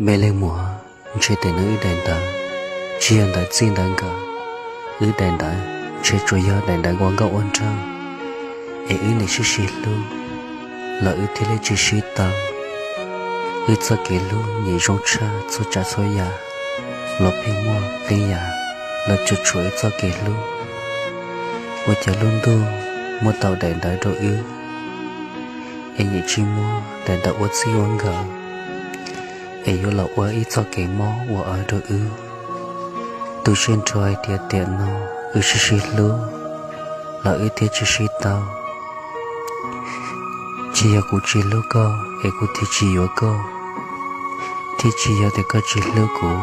Me leej muam, ntshe tes neeg wb daim ntawv tsis yog ntawv txij ntawv nkawm. Wb daim ntawv ntshe tsuas yog daim ntawv ua nkauj ua nraug, es wb nim sib sib hlub los wb thiaj li tsis sib tau. Wb txoj kev hlub nim zoo tshaj txhua tsav txhua yam los pheej muaj qee yam los cuam tshuam wb txoj kev hlub. Ua cas lub ntuj muab tau daim ntawv rau wb, es nim tsis muab daim ntawv ua txij ua nkawm, es yuav los ua ib txoj kev mob ua awv rau wb. Tu siab nrho hais tias tiam no wb sib sib hlub los wb thiaj tsis sib tau. Tsis yog kuv tsis hlub koj es kuv thiaj tsis yuav koj, thiab tsis yog tias koj tsis hlub kuv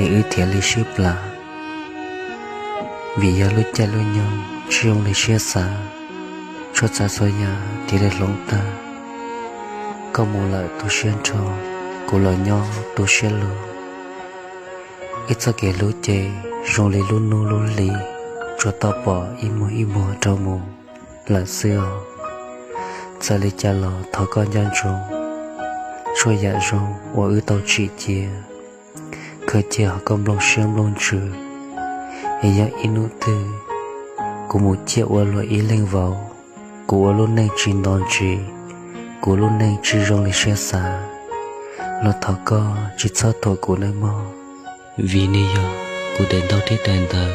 es wb thiaj li sib plam. Vim yog lub caij lub nyoog tsis zoo li siab xav, txhua tsav txhua yam thiaj li hloov tag. Koj mus lawm tu siab nrho, kuv los nyob tu siab lug. Ib txoj kev hlub ces zoo li lub hnub lub hli, tsuas tau pom ib muag ib muag rau mus lawm xwb os. Txawm li cas los thov koj nco ntsoov txhua yam zoo uas wb tau tsim cia, khaws cia ho koj nplooj siab nplooj ntsws. Es yog ib hnub twg kuv mus ciaj ua luag ib leeg vauv, kuv ua lub neej tsis nto ntsis, kuv lub neej tsis zoo li siab xav, los thov koj tsis txhob thuam kuv nawb mog. Vim nws yog kuv daim ntaub thiab daim ntawv,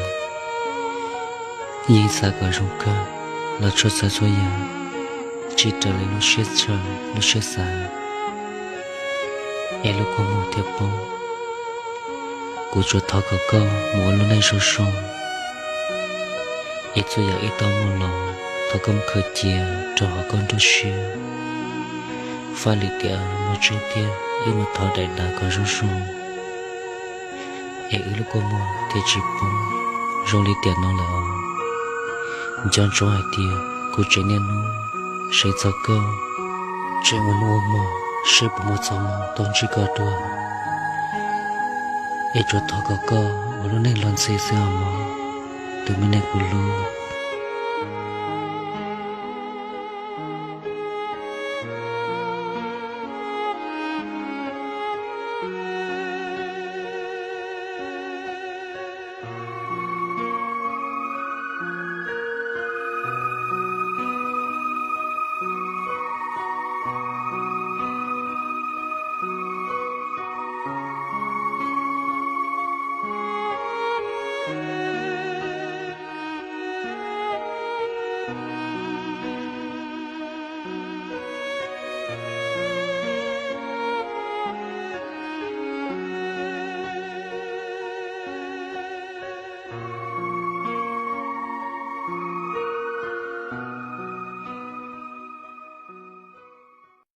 yeej xav kom zoo kawg los txhua tsav txhua yam tsis raws li lub siab ntshaw lub siab xav, es lub kua muag thiaj poob. Kuv tsuas thov kom koj mus ua lub neej zoo zoo, es txhua yam wb tau muaj los thov koj mus khaws cia rau hauv koj nruab siab. Faj lwm tiam no tseeb tiag wb mus thov daim ntawv kom zoo zoo, es wb lub kua muag thiaj tsis poob zoo li tiam no lawm os. Nco ntsoov hais tias kuv tseem niaj hnub seev txog koj, tseem ua hnub ua hmo seb puas muaj txoj hmoo tuaj ntsib koj dua. Es tsuas thov kom koj ua lub neej luag ntxhi xwb os mog, tus me neeg kuv hlub.